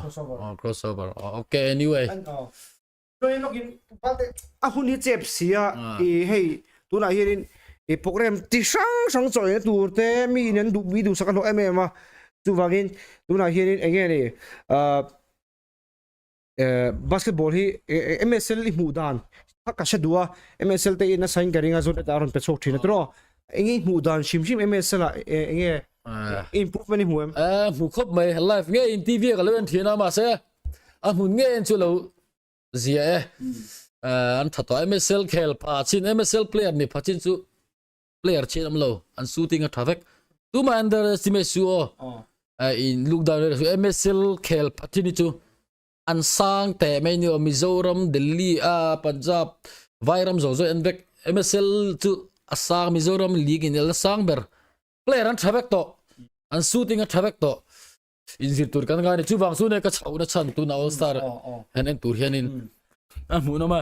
Crossover. Oh, crossover. Oh, okay, anyway. An oh. Chuan lokin balte a hun hi chep sia i hei tunah hianin i program ti hrang hrang chawlhna tur te mi in an duh mi duhsak a hlawh em em a chuvangin tunah hianin eng nge ni ah basketball hi MSL i hmuh dan ka hre duh a MSL te in a sign ka ring a zawt a rawn pe chhuak thin a tiraw eng nge i hmuh dan hrim hrim MSL ah eng nge improvement i hmu em? Hmu khawp mai live nge in TV ah ka lo en thin a mahse a hmun nge en chu lo zia e an tha tawh MSL khel pha chin MSL player ni pha chin chu player chin am lo an shooting a tha vek tuma underestimate su o in look down su MSL khel pha chin chu an sang te mai ni o Mizoram Delhi a Punjab Vairam zo zo en vek MSL chu a sang Mizoram league in el sang ber player an tha vek to an shooting a tha vek to inzir tur kan ngai ni chuvang chu ne ka chhoh na chhan tuna all star han en tur hianin a hmuh nawm a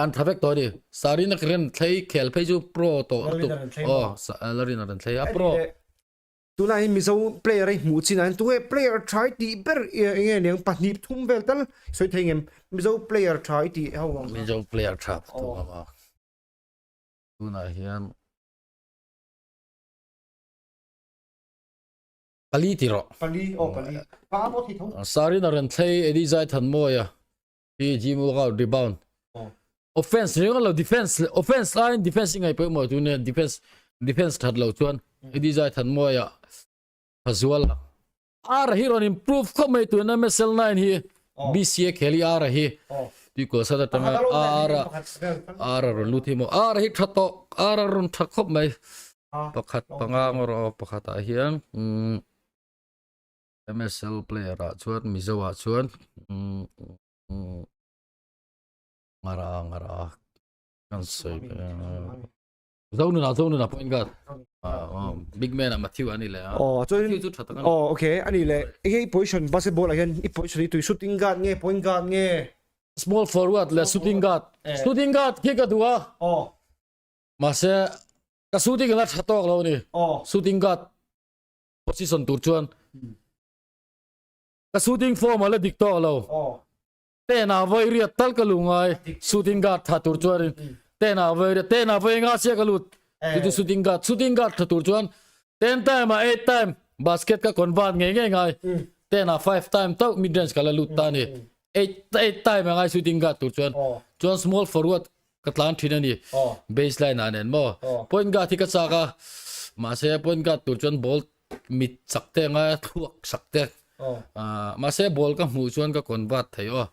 an tha vek tawh ni sarina ren thlei khel phei chu pro tawh lutuk aw larin a ren thlei a pro tuna hi mizo player hi hmuh chin ah hian tunge player tha i tih ber enge niang pahnih thum vel tal sawi thei ngem mizo player tha i tih ho ang mizo player tha tunah hian Pali ti rawh. Pali, aw pali. Pa pawh thei tho. Sarin a rawn thlei Eddie Zai Thanmawia hi gym workout rebound. Offense ringawt lo defense offense laiin defense i ngaih pawimawh tu nia defense defense that lo chuan Eddie Zai Thanmawia Phazual R hi rawn improve khawp mai tun MSL 9 hi BCA khel hi R hi tui kual sat atanga R R rawn lut hi maw R hi tha tawh R rawn tha khawp mai Pakhat panga ngawr aw pakhat ah hian umm MSL player ah chuan Mizo ah chuan umm ngara ngara kan sawi Zonuna Zonuna point guard ah big man ah Matthew ani leh a aw chuan Matthew chu tha tak ani aw okay ani leh enge i position basketball ah hian i position hi tui shooting guard nge point guard nge small forward leh shooting guard shooting guard khi ka duh a aw Mahse ka shooting la tha tawk lo ni. Shooting guard position tur chuan ka shooting form a la dik tawk lo. Ten ah vawi riat tal ka lu ngai shooting guard tha tur chuan ten ah vawi riat ten ah vawi nga sia ka lut chu chu shooting guard shooting guard tha tur chuan ten time ah eight time basket ka convert ngei ngei ngai ten ah five time tauh mid range ka la lut ta ni eight eight time a ngai shooting guard tur chuan chuan small forward ka tlan thin a ni baseline ah nen maw point guard hi ka chak a mahse point guard tur chuan ball mit chak te anga thluak sak te mahse ball ka hmuh chuan ka convert thei aw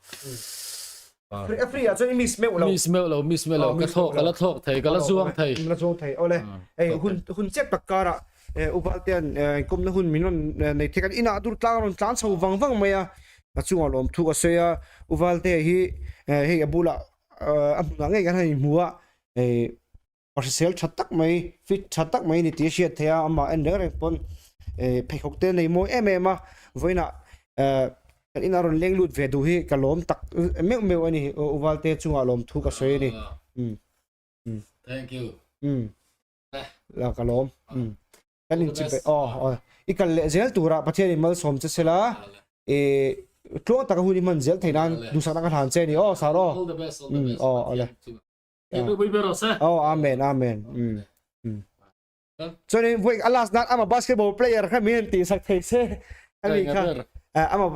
free ah chuan i miss meuh lo miss meuh lo miss meuh lo ka thlawk ka la thlawk thei ka la zuang thei la zuang thei ole ei hun hun chep tak kara uval ten komna hun min rawn nei thei kan inah dur tlang rawn tlan chho vang vang mai a a chungah lawm thu ka sawi a uval te hi hei a bulah a hmunah ngei kan han inhmu a hei pa hrisel tha tak mai fit tha tak mai a ni tih a hriat theih a amah en reng reng pawn eh pheikhawk te a nei mawi em em a vawiinah eh kan inah rawn leng lut ve duh hi ka lawm tak meuh meuh a ni u Valte chungah lawm thu ka sawi a ni um um thank you um la ka lawm um kan in chip aw aw i kal leh zel tura Pathian in malsawm che sela e tluang taka hun i hman zel thei nan duhsakna ka hlan che ni aw sar aw all the best all the best aw ole aw amen amen um um chuan in voi a last nan ama basketball player kha min ti sak thei se ani kha ama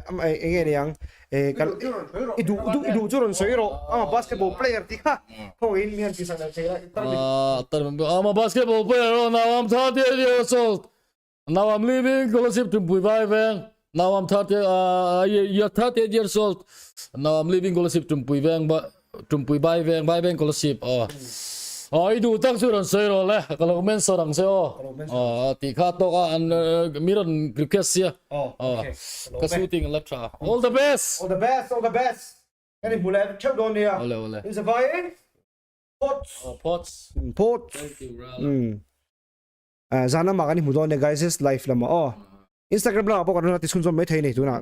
ama enge niang e kal i du du i du chu ron soi ro ama basketball player ti kha kho in mi han ti sak thei la tar tar I'm a basketball player oh, now I'm 38 years old now I'm leaving Kolasib to Pui Veng now I'm 30 uh, you're 38 years old now I'm leaving Kolasib to Pui Veng but Tumpui Bai Veng Bai Veng Kolasib aw aw i duh tak chu rawn sawi rawh le ka lo mention ang che aw aw tih kha tawk a an mi rawn request sia aw ka shooting la tha all the best all the best all the best kan in hmu leh theuh dawn nia ole ole in zavaiin pots pots pots thank you brother zan lamah kan in hmu dawn nia guys live lamah aw Instagram lamah pawh kan rawn ti chhunzawm mai thei a ni tunah.